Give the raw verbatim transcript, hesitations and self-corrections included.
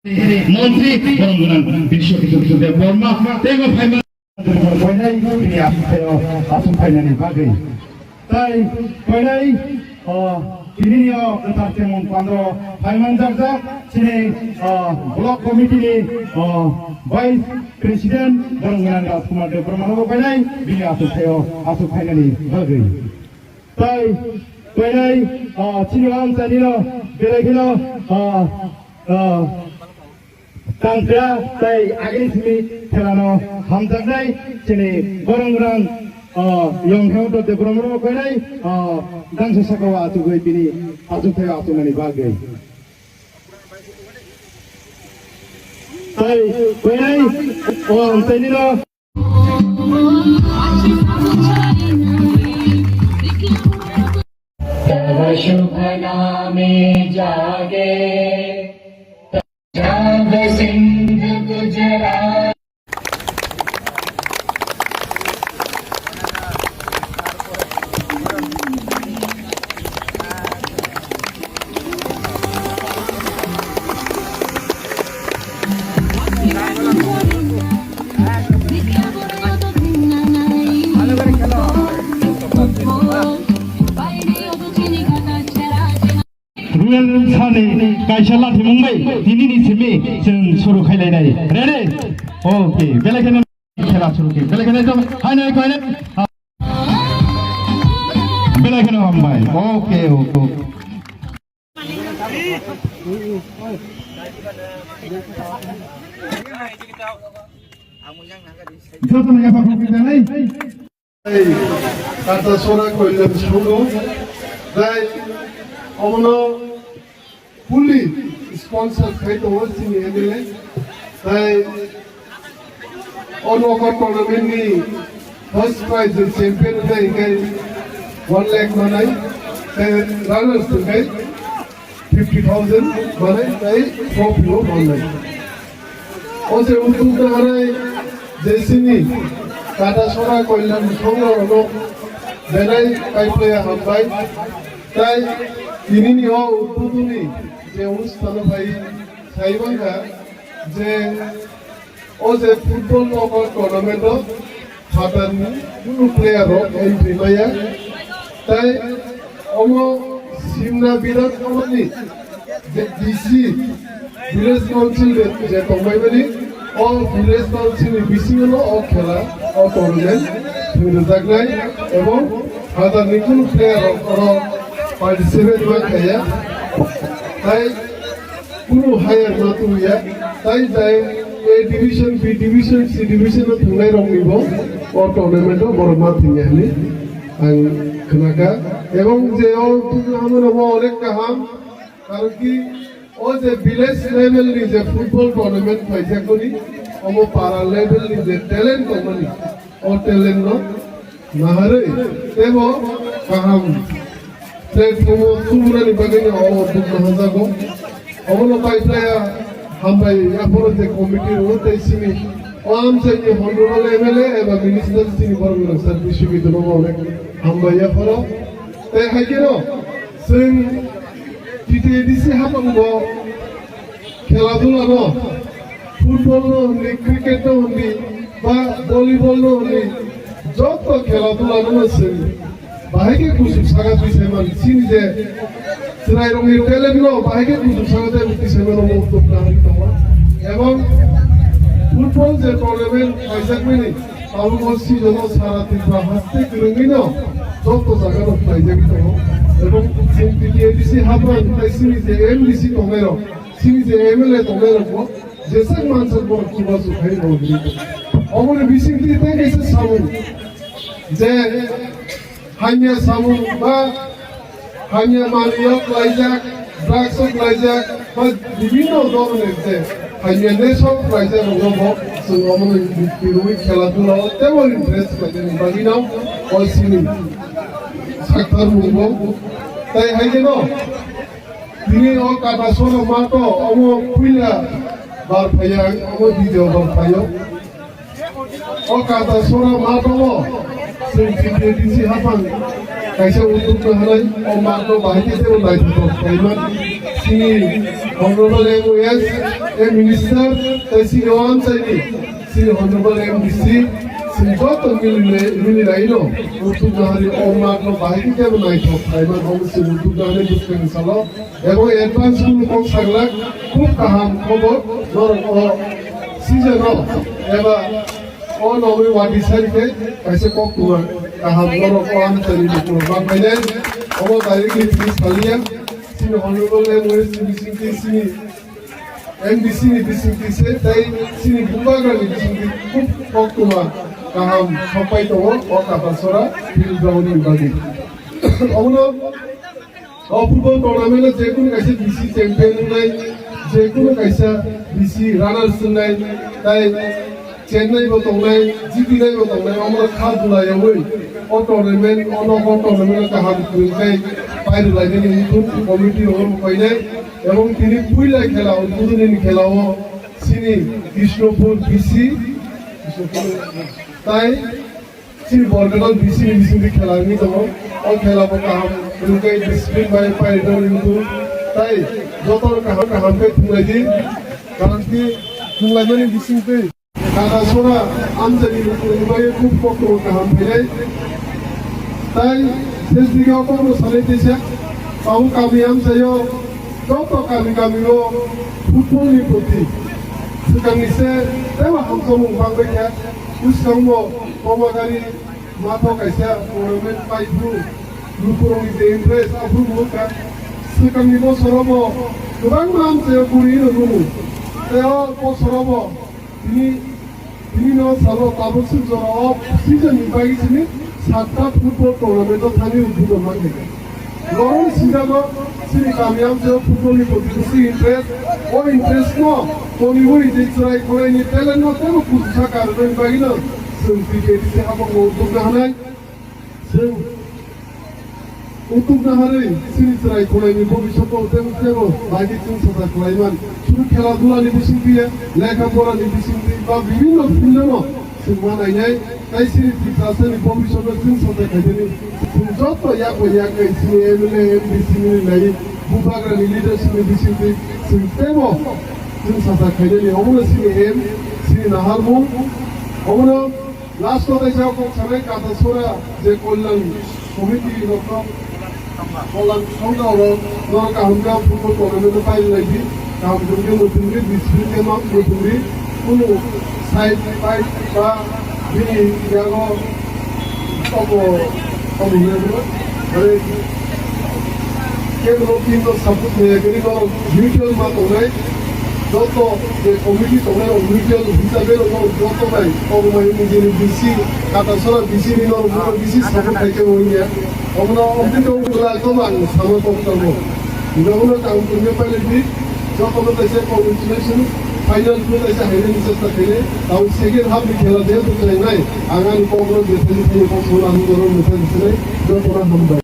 Montri borong gwnang Biswa Kishore Debbarma teibo phaima. Koinai bini aswk phaio aswk phainani bagwi. Tai koinai, o, tinini o kwthar chengmung pandro phaimanjakjak chini, o, block committee ni, o, vice president borong gwnang Rajkumar Debbarma no koinai bini aswk phaio aswk phainani bagwi. Tai koinai, o, chini o amchaini no belai kheno, o, o, tangpya tai agini simi khelano hamjaknai chini borong rang, o, Yong Hemto Debbarma no koinai, o, dangsa sakao achugwi bini achukthai achuknani bagwi. Tai koinai, o, amchaini no. तव शुभ नामे जागे पंजाब सिंध Gujarat. Rural sani kaisa lathimung bai tinini simi chwng suru khailainai. Ready? Okay, belai kheno khela suru khe. Belai kheno ekdom haino eko haino. Belai kheno hambai. Okay, okay. Jotono yapha khukui janai. Tei Kata Sora Kalyan Songho, tei omono fully sponsor khai tongo chini M L A. Tei o knockout tournament ni first prize ni champion wngkha hingkhe one lakh manai, tei runners hingkhe fifty thousand manai tei trophy bo manai. O je uddog naharnai je chini Kata Sora Kalyan Songho rokno belai kaiplaiya hambai. Tai tinini o uddog ni je onusthan o phai sai mankha je o je football knockout tournament o phatarni kunu player rok entry maya. Tai omo simna birat omo ni je D C village council je, je tongmani o village council ni bisingo no o khela o tournament thwngjaknai ebong phatarni kunu player rok oro participate ma khaya. Tai kunu higher ma tongya, tai jai A division, B division, C division o thwngnai rokni bo o tournament o borok ma thwngya hinwi ang khnakha. Ebong je o thwngna hamano bo onek kaham, karon ki o je village level ni je football tournament khaijakmani, omo para level ni je talent tongmani, o talent no naharwi teibo kaham platform o tubunani bagwi no o dukno hamjago. Obono paiplaya hambai yaphoro je committee rok tei chini o amchaini honorable M L A eba minister chini borok rok sir Biswajit no bo onek hambai yaphoro. Tei haikeno chwng T T A D C haphang bo khela dula no, football no hwnwi, cricket no hwnwi, ba volleyball no hwnwi, joto khela dula no chwng bahai khe kuchuk saka twi sai man. Chini je chwrai rokni talent no bahai khe kuchuk saka twi sai mano, bo uddog nangwi tongo. Ebong football je tournament khaijak mani, tabukbo season o sara Tripura haste kwrwngwi no joto jaga no khlaijagwi tongo. Ebong chwng T T A D C haphang tei chini je M D C tongnai rok, chini je M L A tongnai rok bo jeswk mansak borok chubachu khai rw hwnwi. Oboni bisingtwi tei kaisa samung je hamya samung ba hamya manwio klaijak, drugs o klaijak ba bibhinno dhoronor je hamya nesha o klaijak rokno bo chwng omono twiwi khela dula o teibo interest khlainani bagwino o chini sakthar mungbo. Tai hai kheno tini o Kata Sora mato omo puila bar phaiya, omo video bar phaio. O Kata Sora mato o chwng T T A D C haphang kaisa uddog naharnai, o mato bahai khe teibo naithothok khlaiman. Chini Honorable M O S, a Minister, tei chini o amchaini, chini Honorable M D C, chini joto mili, mili raino, Utuk Nahari o mat no bahai khe kebo naithok khlai man, omo chini Utuk Nahari bwskang salo. Ebo advance kunu kok saglak, khub kaham khobor, norok o season o, eba o nogwi wadi sari khe kaisa kok tuma kaham norok o amchaini bukhuk rok bang khainai, omo directly tini saliya. Chini honorable M O S ni bisingtwi, chini M D C ni bisingtwi se, tei chini bubagra ni bisingtwi khub koktwma kaham sokpai tongo o Katasora field ground ni bagwi. Obono o football tournament o je kunu kaisa B C champion wngnai, je kunu kaisa B C runners wngnai, tei Chennai bo tongnai, G T nai bo tongnai, omo kha dulai yawi o tournament, o nokho tournament o kaham kwrwngkhe pairwlainani wngthun committee rok painai, ebong tini puila khela, udbodhoni khela o chini Krishnapur B C, tai chini Borkadal B C ni bisingtwi khela wngwi tongo. O khela bo kaham kwrwngkhe discipline bai pairwlainani wngthun, tai joto kaham kaham khe thunglaidi, karon ki thunglaimani bisingtwi. Katasora amchaini bukhuk rokni bagwi khub koktwma kaham phainai. Tai sesdige o kokno sanai tisa, tabuk kami amchaio joto kami kamio football ni proti swkangni se teibo hamjakmung bangbai kha. Bwskango Bomagari matho kaisa tournament paiphuru lukurokni je interest aphuru wngkha. Swkangni bosorobo kwbangma amchaio kwrwino nukgo. Tei o bosorobo Tini, tini no salo tabuk swk jora o season ni bagwi sini satta football tournament o thani udbodhon mankha. Norok ni sinjago chini kami amchaio football ni proti bisi interest, o interest no toniwi je chwrai khwlai ni talent no teibo kuchusa karwi bagwi no chwng T K D C hapang no udbodhon hanai. Chwng Utuk Nahari chini chwrai khwlaini bobiswt o tebo tebo bagwi chwng sacha khwlaiman. Suru khela dula ni bisingtwi, lekha pora ni bisingtwi ba bibhinno field no chwng ma nainai. Tai chini Tiprasa ni bobiswt no chwng sacha khainani chwng joto yak bai yak kai chini M L A, M D C ni nai bubagra ni leadership ni bisingtwi chwng tebo chwng sacha khainani. Omo no chini aim, chini naharmung. Omo no Last o kaisa kok sanai Katasora je Kolyan Committee rok no, Kolyan Songha rok no kaham khe football tournament o pailai di, kaham khe muthungdi, discipline khe ma muthungdi, kunu side fight ba bini yago obo, obo hwnwi mano. Mane, kebo team no support khlaiya, khe norok neutral ma tongnai, joto je committee tongnai, rok neutral hisabe rok norok joto bai, kok mai nijini B C, Katasora B C ni norok norok B C support khai khe wngya. Omono obdi tong bwla ekdom ang sama kok tongo. Hingke omono kaham tongkhe pailai di, jotono kaisa congratulation, final no kaisa hainani chesta khainai, tamo second half ni khela jehetu khlainai, ang ani kok no bethani khaini kok sono ang norok mwthang sinai, jotono hambai.